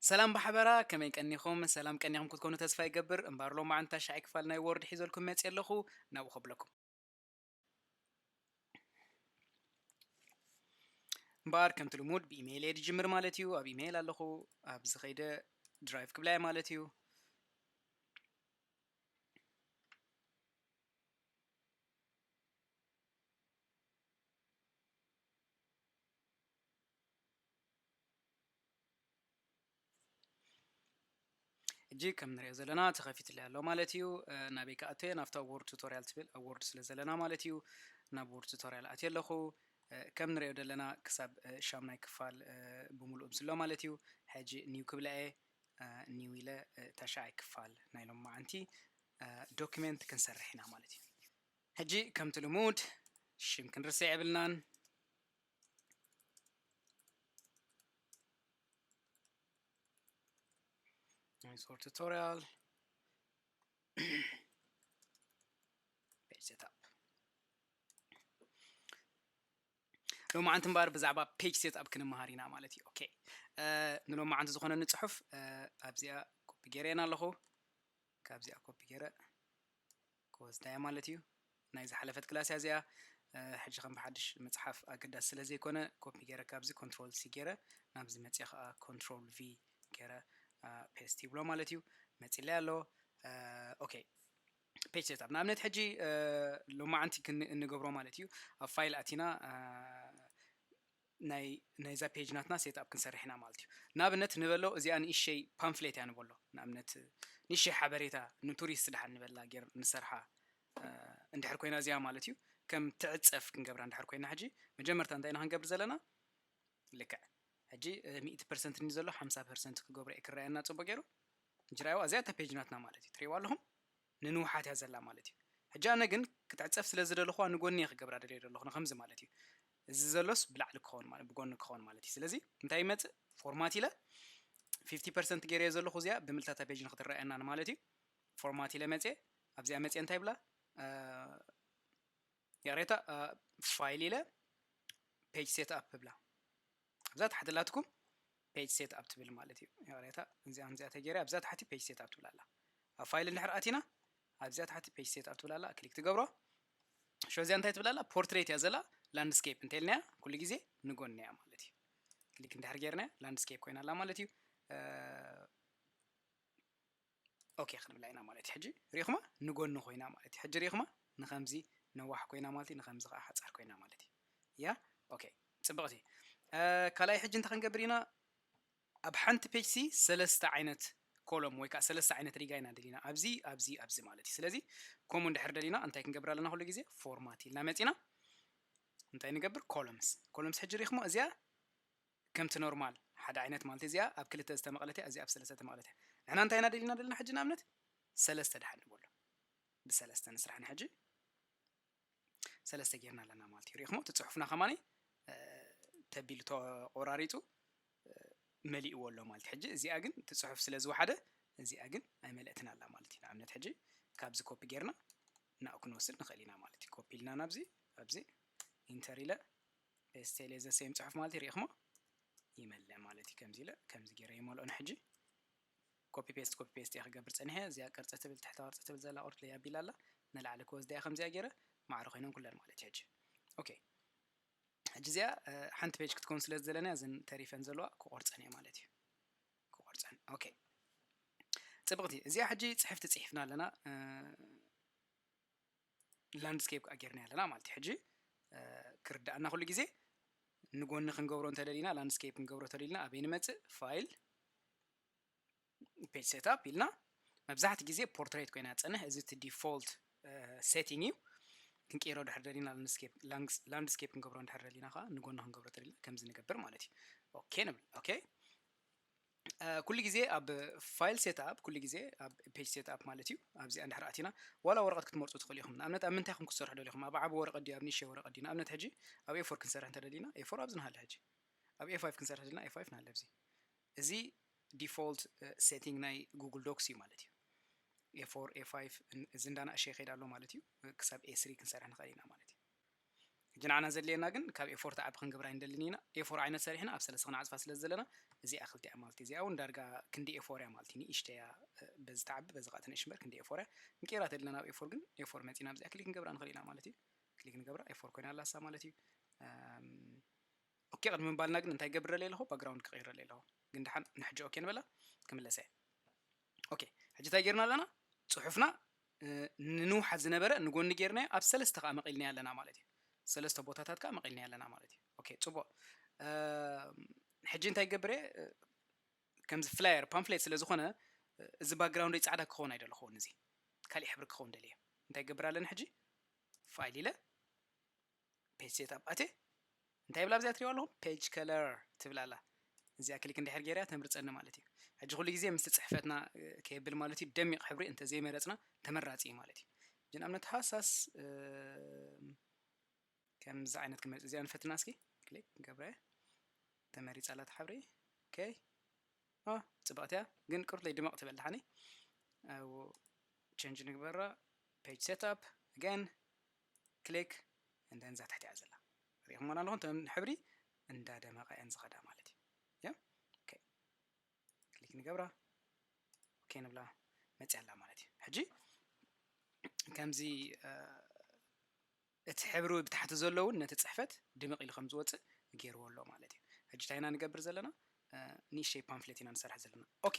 ሰላም ብሓበራ፣ ከመይ ቀኒኹም? ሰላም ቀኒኹም ክትኮኑ ተስፋ ይገብር። እምበኣር ሎማዓንቲ ታሽዓይ ክፋል ናይ ወርድ ሒዘልኩም መፅየ ኣለኹ፣ ናብኡ ከብለኩም። እምበኣር ከምቲ ልሙድ ብኢሜይል እየ ዝጅምር ማለት እዩ። ኣብ ኢሜይል ኣለኹ፣ ኣብዚ ኸይደ ድራይቭ ክብላ እየ ማለት እዩ። ሕጂ ከም ንሪኦ ዘለና ተኸፊትለይ ኣሎ ማለት እዩ። ናበይ ክኣቱ እየ? ናብታ ወርድ ቱቶርያል ትብል ኣብ ወርድ ስለ ዘለና ማለት እዩ። ናብ ወርድ ቱቶርያል ኣትየ ኣለኹ። ከም ንሪኦ ዘለና ክሳብ ሻምናይ ክፋል ብምሉኡ ምስሎ ማለት እዩ። ሕጂ ኒው ክብላ እየ። ኒው ኢለ ታሽዓይ ክፋል ናይ ሎማዓንቲ ዶክመንት ክንሰርሕ ኢና ማለት እዩ። ሕጂ ከምቲ ልሙድ ሽም ክንርስዕ የብልናን። Resource tutorial page setup። ሎማዓንቲ እምበኣር ብዛዕባ ፔጅ ሴት ኣፕ ክንመሃር ኢና ማለት እዩ። ኦኬ፣ ንሎማዓንቲ ዝኾነኒ ፅሑፍ ኣብዚኣ ኮፒ ገይረየን ኣለኹ። ካብዚኣ ኮፒ ገይረ ክወስዳ እየ ማለት እዩ። ናይ ዝሓለፈት ክላስ እያ እዚኣ። ሕጂ ከም ብሓድሽ ምፅሓፍ ኣገዳሲ ስለ ዘይኮነ ኮፒ ገይረ ካብዚ ኮንትሮል ሲ ገይረ ናብዚ መፅየ ከዓ ኮንትሮል ቪ ገይረ ፔስት ይብሎ ማለት እዩ። መፂለይ ኣሎ። ኦኬ፣ ፔጅ ሴት ኣፕ ንኣብነት ሕጂ ሎማዓንቲ እንገብሮ ማለት እዩ። ኣብ ፋይል ኣቲና ናይ ናይዛ ፔጅ ናትና ሴት ኣፕ ክንሰርሕ ኢና ማለት እዩ። ንኣብነት ንበሎ እዚኣ ንእሸይ ፓምፍሌት እያ ንበሎ። ንኣብነት ንእሸይ ሓበሬታ ንቱሪስት ድሓን ንበላ ጌር ንሰርሓ እንድሕር ኮይና እዚኣ ማለት እዩ። ከም ትዕፀፍ ክንገብራ እንድሕር ኮይና ሕጂ መጀመርታ እንታይ ኢና ክንገብር ዘለና? ልክዕ ሕጂ ሚእቲ ፐርሰንት እንዲ ዘሎ ሓምሳ ፐርሰንት ክገብሮ እየ ክረኣየና ፅቡቅ ገይሩ። ጅራይዋ እዚኣ እታ ፔጅ ናትና ማለት እዩ። ትሪእዋ ኣለኹም? ንንውሓት እያ ዘላ ማለት እዩ። ሕጂ ኣነ ግን ክትዕፀፍ ስለ ዝደለኹዋ ንጎኒ እየ ክገብራ ደልየ ዘለኹ ንከምዚ ማለት እዩ። እዚ ዘሎስ ብላዕሊ ክኸውን ማለት ብጎኒ ክኸውን ማለት እዩ። ስለዚ እንታይ ይመፅእ? ፎርማት ኢለ ፊፍቲ ፐርሰንት ገይረዮ ዘለኹ እዚኣ ብምልታታ ፔጅ ንክትረኣየና ማለት እዩ። ፎርማት ኢለ መፅየ ኣብዚኣ መፅየ እንታይ ብላ ይቕሬታ ፋይል ኢለ ፔጅ ሴት ኣፕ ብላ ኣብዛ ታሕቲ ላትኩም ፔጅ ሴት ኣፕ ትብል ማለት እዩ። ይቕሬታ እዚኣ እዚኣ ተገይረ ኣብዛ ታሕቲ ፔጅ ሴት ኣፕ ትብል ኣላ። ኣብ ፋይል እንድሕር ኣቲና ኣብዚኣ ታሕቲ ፔጅ ሴት ኣፕ ትብል ኣላ። ክሊክ ትገብሮ ሾ እዚኣ እንታይ ትብል ኣላ? ፖርትሬት እያ ዘላ። ላንድስኬፕ እንተልናያ ኩሉ ግዜ ንጎኒ እያ ማለት እዩ። ክሊክ እንድሕር ገይርናያ ላንድስኬፕ ኮይና ኣላ ማለት እዩ። ኦኬ ክንብላ ኢና ማለት እዩ። ሕጂ ሪኢኹማ ንጎኒ ኮይና ማለት እዩ። ሕጂ ሪኢኹማ ንኸምዚ ነዋሕ ኮይና ማለት እዩ። ንኸምዚ ከዓ ሓፃር ኮይና ማለት እዩ። ያ ኦኬ ፅብቕቲ። ካልኣይ ሕጂ እንታይ ክንገብር ኢና? ኣብ ሓንቲ ፔጅ ሲ ሰለስተ ዓይነት ኮሎም ወይ ከዓ ሰለስተ ዓይነት ሪጋ ኢና ደሊና። ኣብዚ፣ ኣብዚ፣ ኣብዚ ማለት እዩ። ስለዚ ከምኡ እንድሕር ደሊና እንታይ ክንገብር ኣለና? ኩሉ ግዜ ፎርማት ኢልና መፂና እንታይ ንገብር? ኮሎምስ። ኮሎምስ ሕጂ ሪኢኹሞ እዚኣ ከምቲ ኖርማል ሓደ ዓይነት ማለት እዚኣ ኣብ ክልተ ዝተመቐለት እያ፣ እዚኣ ኣብ ሰለስተ ዝተመቐለት እያ። ንሕና እንታይ ኢና ደሊና ዘለና ሕጂ ንኣብነት ሰለስተ ድሓን ንበሎ። ብሰለስተ ንስራሕ ንሕጂ ሰለስተ ጌርና ኣለና ማለት እዩ። ሪኢኹሞ እቲ ፅሑፍና ከማኒ ተቢሉ ተቆራሪፁ መሊእዎ ኣሎ ማለት እዩ። ሕጂ እዚኣ ግን እቲ ፅሑፍ ስለ ዝወሓደ እዚኣ ግን ኣይመልእትን ኣላ ማለት እዩ። ንኣብነት ሕጂ ካብዚ ኮፒ ጌርና ናብኡ ክንወስድ ንኽእል ኢና ማለት እዩ። ኮፒ ኢልና ናብዚ ኣብዚ ኢንተር ኢለ ፔስት ኢለ ዘሰይም ፅሑፍ ማለት እዩ። ሪኢኹሞ ይመልእ ማለት እዩ። ከምዚ ኢለ ከምዚ ገይረ ይመልኦ ንሕጂ ኮፒ ፔስት ኮፒ ፔስት እየ ክገብር ፀኒሐ። እዚኣ ቅርፂ ትብል ትሕተ ቅርፂ ትብል ዘላ ኦር ፕለይ ኣቢላ ኣላ ንላዕሊ ክወስዳ እየ ከምዚኣ ገይረ ማዕረ ኮይነን ኩለን ማለት እዩ። ሕጂ ኦኬ ሕጂ እዚኣ ሓንቲ ፔጅ ክትከውን ስለ ዝደለና እዘን ተሪፈን ዘለዋ ክቆርፀን እየ ማለት እዩ። ክቆርፀን ኦኬ ፅብቕቲ እዚኣ ሕጂ ፅሕፍቲ ፅሒፍና ኣለና። ላንድስኬፕ ከዓ ጌርና ኣለና ማለት እዩ። ሕጂ ክርዳእና ኩሉ ግዜ ንጎኒ ክንገብሮ እንተደሊና ላንድስኬፕ ክንገብሮ ተደሊና ኣበይ ንመፅእ? ፋይል ፔጅ ሴትኣፕ ኢልና መብዛሕቲ ግዜ ፖርትሬት ኮይና ትፀንሕ። እዚ እቲ ዲፎልት ሴቲንግ እዩ። ክንቀይሮ ድሕር ደሊና ላንድስኬፕ ክንገብሮ ድሕር ደሊና ከዓ ንጎኒ ክንገብሮ ተደሊና ከምዚ ንገብር ማለት እዩ። ኦኬ ንብል። ኦኬ ኩሉ ግዜ ኣብ ፋይል ሴትኣፕ ኩሉ ግዜ ኣብ ፔጅ ሴትኣፕ ማለት እዩ። ኣብዚኣ እንድሕር ኣቲና ዋላ ወረቐት ክትመርፁ ትኽእሉ ኢኹም። ንኣብነት ኣብ ምንታይ ኢኹም ክትሰርሑ ደሊኹም? ኣብ ዓቢ ወረቐት ድዩ ኣብ ንእሽተይ ወረቐት ድዩ? ንኣብነት ሕጂ ኣብ ኤፎር ክንሰርሕ እንተደሊና ኤፎር ኣብዚ ንሃለ ሕጂ ኣብ ኤ ፋይቭ ክንሰርሕ ደሊና ኤ ፋይቭ ንሃለ ኣብዚ እዚ ዲፎልት ሴቲንግ ናይ ጉግል ዶክስ እዩ ማለት እዩ። ኤ ፎር ኤ ፋይቭ እዚ እንዳናእሸ ይኸይድ ኣሎ ማለት እዩ። ክሳብ ኤ ስሪ ክንሰርሕ ንኽእል ኢና ማለት እዩ። ጅንዓና ዘድልየና ግን ካብ ኤፎር ትዓቢ ክንገብራ ኣይንደልን ኢና። ኤፎር ዓይነት ሰሪሕና ኣብ ሰለስተ ክንዓጽፋ ስለ ዘለና እዚኣ ክልቲኣ ማለት እዩ። እዚኣ እውን ዳርጋ ክንዲ ኤፎር እያ ማለት እዩ። ንእሽተያ በዚ ትዓቢ በዚ ከዓ ትንእሽ እምበር ክንዲ ኤፎር እያ። ንቀይራ ተድልና ናብ ኤፎር ግን ኤፎር መፂና ኣብዚኣ ክሊክ ክንገብራ ንኽእል ኢና ማለት እዩ። ክሊክ ንገብራ ኤፎር ኮይና ኣላሳ ማለት እዩ። ኦኬ ቅድሚ ምባልና ግን እንታይ ገብረለይ ኣለኹ? ባክግራውንድ ክቕይረለይ ኣለኹ። ግን ደሓን ንሕጂ ኦኬ ንበላ ክምለሰ እየ። ኦኬ ሕጂ እንታይ ጌርና ኣለና? ፅሑፍና ንንውሓት ዝነበረ ንጎኒ ጌርናዮ ኣብ ሰለስተ ከዓ መቒልናዮ ኣለና ማለት እዩ። ሰለስተ ቦታታት ከዓ መቒልናዮ ኣለና ማለት እዩ። ኦኬ ፅቡቕ። ሕጂ እንታይ ገብር እየ? ከምዚ ፍላየር ፓምፍሌት ስለ ዝኾነ እዚ ባክግራውንደይ ፃዕዳ ክኸውን ኣይደለኹን። እዚ ካሊእ ሕብሪ ክኸውን ደልየ። እንታይ ገብር ኣለኒ ሕጂ? ፋይል ኢለ ፔጅ ሴትኣፕ ኣትየ እንታይ ይብላ ኣብዚኣ ትሪእዋ ኣለኹም? ፔጅ ከለር ትብል ኣላ። እዚኣ ክሊክ እንድሕር ገይረያ ተምርፀኒ ማለት እዩ። ሕጂ ኩሉ ግዜ ምስቲ ፅሕፈትና ከየብል ማለት እዩ ደሚቕ ሕብሪ እንተዘይመረፅና ተመራፂ እዩ ማለት እዩ። ሕጂ ንኣብነት ሃሳስ ከምዚ ዓይነት ክመፅእ እዚኣ ንፈትና እስኪ ክሊክ ገብረ ተመሪፃ ኣላ ትሓብሪ ኦኬ ኦ ፅብቕቲ እያ ግን ቅርብለይ ድመቕ ትበል ድሓኒ ኣብኡ ቸንጅ ንግበራ ፔጅ ሴትኣፕ ኣገን ክሊክ እንደን እዛ ትሕቲ እያ ዘላ ሪኢኹምና ኣለኹም እተን ሕብሪ እንዳደመቐ እየን ዝኸዳ ማለት እዩ ክሊክ ንገብራ ኦኬ ንብላ መፅያ ኣላ ማለት እዩ ሕጂ ከምዚ እቲ ሕብሪ ብታሕቲ ዘሎ እውን ነቲ ፅሕፈት ድምቕ ኢሉ ከም ዝወፅእ ገይርዎ ኣሎ ማለት እዩ ሕጂ እንታይ ኢና ንገብር ዘለና ንእሽተይ ፓምፍሌት ኢና ንሰርሕ ዘለና ኦኬ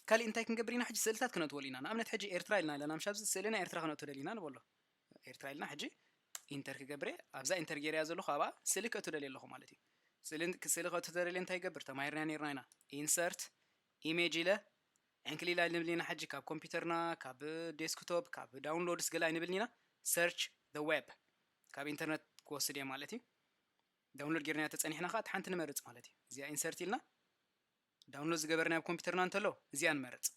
ካሊእ እንታይ ክንገብር ኢና ሕጂ ስእልታት ክነእትወሉ ኢና ንኣብነት ሕጂ ኤርትራ ኢልና ኣለና ምሻ ኣብዚ ስእሊ ናይ ኤርትራ ክነእቱ ደሊና ንበሎ ኤርትራ ኢልና ሕጂ ኢንተር ክገብር እየ ኣብዛ ኢንተር ገይረያ ዘለኹ ኣብኣ ስእሊ ከእቱ ደልየ ኣለኹ ማለት እዩ ስእሊ ከእቱ ደልየ እንታይ ይገብር ተማሂርና ነርና ኢና ኢንሰርት ኢሜጅ ኢለ ዕንክሊል ኣይንብልን ኢና ሕጂ ካብ ኮምፒውተርና ካብ ዴስክቶፕ ካብ ዳውንሎድስ ገለ ኣይንብልን ኢና search the web ካብ ኢንተርነት ክወስድ እየ ማለት እዩ ዳውንሎድ ጌርና ተፀኒሕና ከዓ ሓንቲ ንመርፅ ማለት እዩ እዚኣ ኢንሰርት ኢልና ዳውንሎድ ዝገበርናዮ ኣብ ኮምፒውተርና እንተሎ እዚኣ ንመርፅ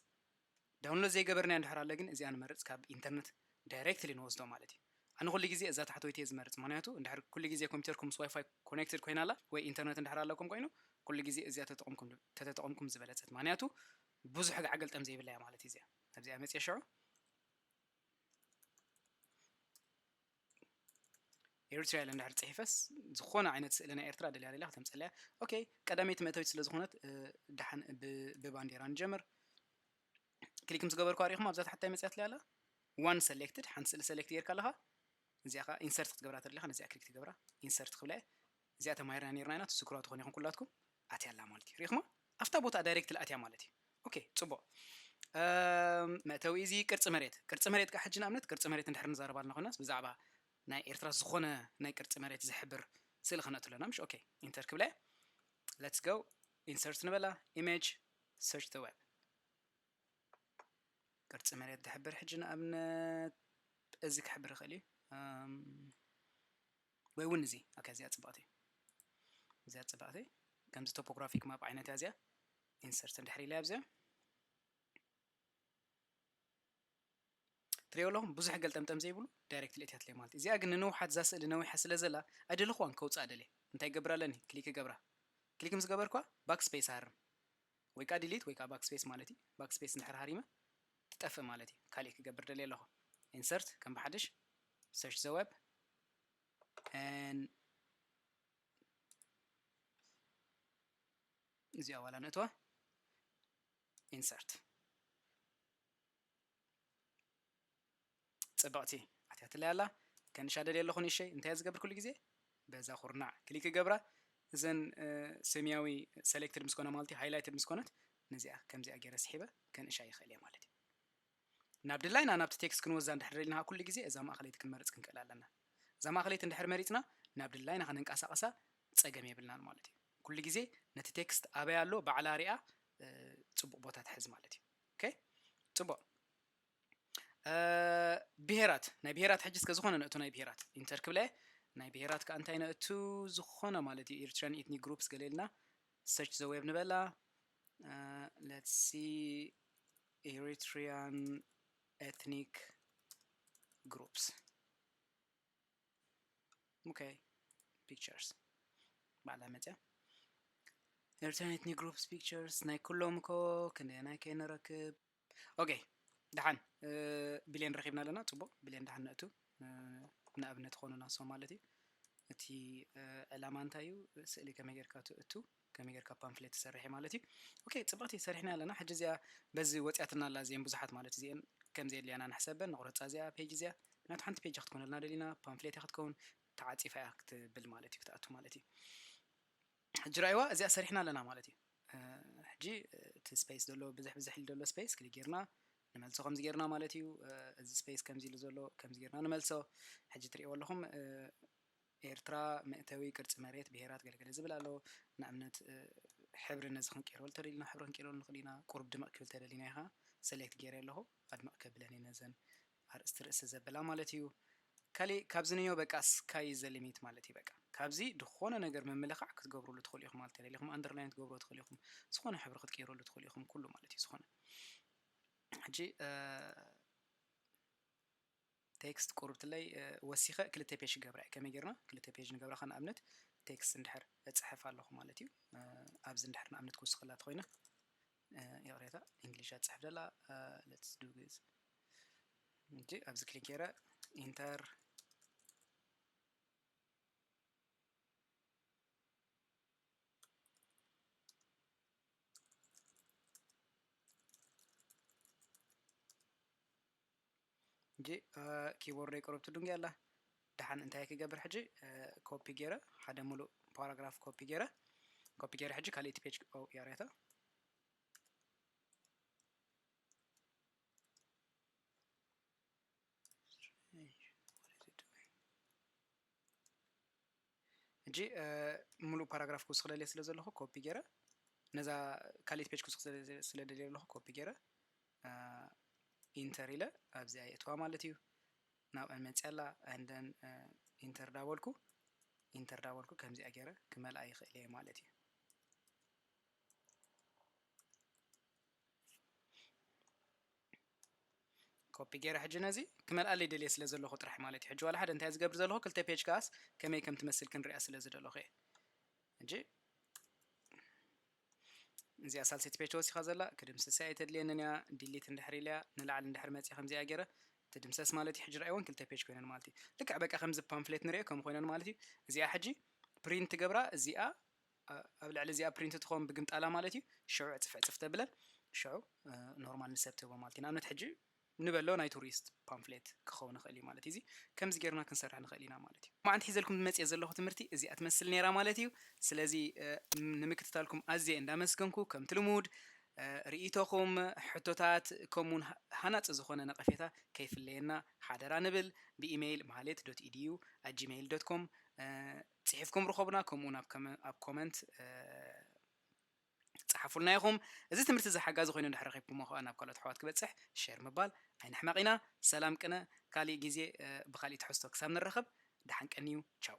ዳውንሎድ ዘይገበርናዮ እንድሕር ኣለ ግን እዚኣ ንመርፅ ካብ ኢንተርነት ዳይሬክትሊ ንወስዶ ማለት እዩ ኣነ ኩሉ ግዜ እዛ ታሕተወይቲ እየ ዝመርፅ ምክንያቱ እንድሕር ኩሉ ግዜ ኮምፒውተርኩም ምስ ዋይፋይ ኮኔክትድ ኮይና ኣላ ወይ ኢንተርነት እንድሕር ኣለኩም ኮይኑ ኩሉ ግዜ እዚኣ ተተጠቐምኩም ተተጠቐምኩም ዝበለፀት ምክንያቱ ብዙሕ ጋዕገልጠም ዘይብላ እያ ማለት እዩ እዚኣ ኣብዚኣ መፅየ ሽዑ ኤሪትሪያ ኢለ እንድሕር ፅሒፈስ ዝኾነ ዓይነት ስእሊ ናይ ኤርትራ ደልያ ደልያ ከተምፀለያ ኦኬ ቀዳመይቲ መእተዊት ስለ ዝኾነት ደሓን ብባንዴራ ንጀምር ክሊክ ምስ ገበርኩ ኣሪኹም ኣብዛ ታሕታይ መፅያት ኣላ one selected ሓንቲ ስእሊ ሰሌክት ጌርካ ኣለኻ እዚኣ ከዓ ኢንሰርት ክትገብራ ተደሊኻ ነዚኣ ክሊክ ትገብራ ኢንሰርት ክብላ እዚኣ ተማሂርና ነርና ኢና ትዝክሯ ትኾን ኢኹም ኩላትኩም ኣትያ ኣላ ማለት እዩ ሪኢኹማ ኣብታ ቦታ ዳይሬክት ልኣትያ ማለት እዩ ኦኬ ፅቡቕ መእተዊ እዚ ቅርፂ መሬት ቅርፂ መሬት ከዓ ሕጂ ንኣብነት ቅርፂ መሬት እንድሕር ንዛረብ ኣለና ኮይናስ ብዛዕባ ናይ ኤርትራ ዝኾነ ናይ ቅርፂ መሬት ዝሕብር ስእሊ ክነእቱ ኣለና ምሽ ኦኬ ኢንተር ክብለ let's go insert ንበላ image search the web ቅርፂ መሬት ዝሕብር ሕጂ ንኣብነት እዚ ክሕብር ይኽእል እዩ ወይ እውን እዚ ኦኬ እዚኣ ፅብቕቲ እዚኣ ፅብቕቲ ከምዚ ቶፖግራፊክ ማፕ ዓይነት እያ እዚኣ ኢንሰርት እንድሕር ኢለ ኣብዚኣ ትሪኦ ኣለኹም ብዙሕ ገልጠምጠም ዘይብሉ ዳይሬክት ልእትያትለይ ማለት እዚኣ ግን ንንውሓት እዛ ስእሊ ነዊሓ ስለ ዘላ ኣይደለኽዋን ከውፅኣ ደልየ እንታይ ገብር ኣለኒ ክሊክ ገብራ ክሊክ ምስ ገበርኳ ባክ ስፔስ ሃርም ወይ ከዓ ዲሊት ወይ ከዓ ባክ ስፔስ ማለት እዩ ባክ ስፔስ እንድሕር ሃሪመ ትጠፍእ ማለት እዩ ካሊእ ክገብር ደልየ ኣለኹ ኢንሰርት ከም ብሓድሽ search the web እዚኣ ዋላ ንእትዋ ኢንሰርት ፅብቕቲ ኣትያትለይ ኣላ ከንሻ ደልየ ኣለኹ ንእሸይ እንታይ ዝገብር ኩሉ ግዜ በዛ ኩርናዕ ክሊክ ገብራ እዘን ሰማያዊ ሰሌክትድ ምስ ኮና ማለት ሃይላይትድ ምስ ኮነት ነዚኣ ከምዚኣ ገይረ ስሒበ ከንእሻ ይኽእል እየ ማለት እዩ ናብ ድላይና ናብቲ ቴክስት ክንወዛ እንድሕር ደሊና ኩሉ ግዜ እዛ ማእኸለይቲ ክንመርፅ ክንክእል ኣለና እዛ ማእኸለይቲ እንድሕር መሪፅና ናብ ድላይና ከነንቀሳቐሳ ፀገም የብልናን ማለት እዩ ኩሉ ግዜ ነቲ ቴክስት ኣበይ ኣሎ ባዕላ ሪኣ ፅቡቕ ቦታ ትሕዝ ማለት እዩ ኦኬ ፅቡቕ ብሄራት ናይ ብሄራት ሕጂ እስከ ዝኾነ ንእቱ ናይ ብሄራት ኢንተር ክብለ ናይ ብሄራት ከዓ እንታይ ንእቱ ዝኾነ ማለት እዩ Eritrean ethnic groups ገለ ኢልና search the web ንበላ let's see Eritrean ethnic groups okay pictures ባዕላ መፅያ Eritrean ethnic groups pictures ናይ ኩሎም እኮ ክንደየናይ ከይንረክብ okay ደሓን ብሌን ረኺብና ኣለና ፅቡቕ ብሌን ደሓን ነእቱ ንኣብነት ኾኑና ሶም ማለት እዩ እቲ ዕላማ እንታይ እዩ? ስእሊ ከመይ ጌርካ ትእቱ፣ ከመይ ጌርካ ፓምፍሌት ትሰርሕ ማለት እዩ። ኦኬ፣ ጽብቕቲ ሰሪሕና ኣለና። ሕጂ እዚኣ በዚ ወፂኣትና ኣላ፣ እዚአን ብዙሓት ማለት እዚአን ከም ዘድልያና ንሕሰበን፣ ንቑረፃ እዚኣ ፔጅ እዚኣ። ምክንያቱ ሓንቲ ፔጅ ክትኮነልና ደሊና፣ ፓምፍሌት እያ ክትከውን፣ ተዓፂፋ እያ ክትብል ማለት እዩ፣ ክትኣቱ ማለት እዩ። ሕጂ ራእይዋ እዚኣ ሰሪሕና ኣለና ማለት እዩ። ሕጂ እቲ ስፔስ ዘሎ ብዝሕ ብዝሕ ኢሉ ዘሎ ስፔስ ክሊክ ጌርና ንመልሶ ከምዚ ጌርና ማለት እዩ። እዚ ስፔስ ከምዚ ኢሉ ዘሎ ከምዚ ጌርና ንመልሶ። ሕጂ ትሪእዎ ኣለኹም ኤርትራ መእተዊ ቅርጺ መሬት ብሄራት ገለገለ ዝብል ኣሎ። ንኣብነት ሕብሪ ነዚ ክንቀይሮ ተደሊና ሕብሪ ክንቀይሮ ንኽእል ኢና። ቁሩብ ድምቕ ክብል ተደሊና ኢኻ ሰሌክት ገይረ ኣለኹ ኣድምቕ ከብለን እየ ነዘን ኣርእስቲ ርእሲ ዘበላ ማለት እዩ። ካሊእ ካብዚ ንዮ በቃ ስካይ ዘ ሊሚት ማለት እዩ። በቃ ካብዚ ዝኾነ ነገር ምምልኻዕ ክትገብሩሉ ትኽእሉ ኢኹም ማለት ተደሊኹም ኣንደርላይን ትገብሩ ትኽእሉ ኢኹም። ዝኾነ ሕብሪ ክትቀይሩሉ ትኽእሉ ኢኹም ኩሉ ማለት እዩ። ዝኾነ ሕጂ ቴክስት ቁርብትለይ ወሲኸ ክልተ ፔጅ ክገብራ እየ። ከመይ ጌርና ክልተ ፔጅ ንገብራ? ንኣብነት ቴክስት እንድሕር እፅሕፍ ኣለኹ ማለት እዩ። ኣብዚ እንድሕር ንኣብነት ክውስኸላ ተኾይነ ይቕሬታ፣ እንግሊሽ ኣፅሕፍ ደላ። Let's do this። እንጂ ኣብዚ ክሊክ ገይረ ኢንተር እንጂ ኪቦርደይ ቁሩብ ትድንጉ ኣላ። ደሓን እንታይ ክገብር ሕጂ? ኮፒ ገይረ ሓደ ሙሉእ ፓራግራፍ ኮፒ ገይረ ኮፒ ገይረ ሕጂ ካልእ ፔጅ ያሬታ ሕጂ ሙሉእ ፓራግራፍ ክውስኽ ደልየ ስለ ዘለኹ ኮፒ ገይረ ነዛ ካልእ ፔጅ ክውስኽ ስለ ደልየ ዘለኹ ኮፒ ገይረ ኢንተር ኢለ ኣብዚኣ የእትዋ ማለት እዩ። ናብኣን መፅያ ኣላ። And then ኢንተር ዳበልኩ ኢንተር ዳበልኩ ከምዚኣ ገይረ ክመልኣ ይኽእል እየ ማለት እዩ። ኮፒ ገይረ ሕጂ ነዚ ክመልኣለይ ደልየ ስለ ዘለኹ ጥራሕ ማለት እዩ። ሕጂ ዋላ ሓደ እንታይ ዝገብር ዘለኹ ክልተ ፔጅ ከኣስ ከመይ ከም ትመስል ክንሪኣ ስለ ዝደለኹ እየ። ሕጂ እዚኣ ሳልሰይቲ ፔጅ ተወሲኻ ዘላ ክድምስሳ እየ ተድልየንን እያ። ዲሊት እንድሕር ኢለያ ንላዕሊ እንድሕር መፅእ ከምዚኣ ገይረ ትድምሰስ ማለት እዩ። ሕጂ ርኣይወን ክልተ ፔጅ ኮይነን ማለት እዩ። ልክዕ በቃ ከምዚ ፓምፍሌት ንሪኦ ከም ኮይነን ማለት እዩ። እዚኣ ሕጂ ፕሪንት ትገብራ እዚኣ ኣብ ልዕሊ እዚኣ ፕሪንት ትኸውን ብግምጣላ ማለት እዩ። ሽዑ ዕፅፍ ዕፅፍ ተብለን ሽዑ ኖርማል ንሰብ ትህቦ ማለት እዩ። ንኣብነት ሕጂ ንበሎ ናይ ቱሪስት ፓምፍሌት ክኸውን ይኽእል እዩ ማለት እዩ። እዚ ከምዚ ጌርና ክንሰርሕ ንኽእል ኢና ማለት እዩ። መዓንቲ ሒዘልኩም ዝመፅእ ዘለኹ ትምህርቲ እዚኣ ትመስል ነይራ ማለት እዩ። ስለዚ ንምክትታልኩም ኣዝየ እንዳመስገንኩ ከምቲ ልሙድ ርእይቶኹም፣ ሕቶታት ከምኡውን ሃናፂ ዝኾነ ነቐፌታ ከይፍለየና ሓደራ ንብል። ብኢሜይል ማህሌት ዶት ኢዲዩ ኣት ጂሜይል ዶት ኮም ፅሒፍኩም ርኸቡና። ከምኡውን ኣብ ኮመንት ፀሓፉልና ኢኹም። እዚ ትምህርቲ እዚ ሓጋዚ ኮይኑ እንድሕር ረኺብኩሞ ከዓ ናብ ካልኦት ኣሕዋት ክበፅሕ ሼር ምባል ኣይንሕመቕ ኢና። ሰላም ቅነ፣ ካሊእ ግዜ ብካሊእ ትሕዝቶ ክሳብ ንራኸብ ደሓን ቀንዩ። ቻው።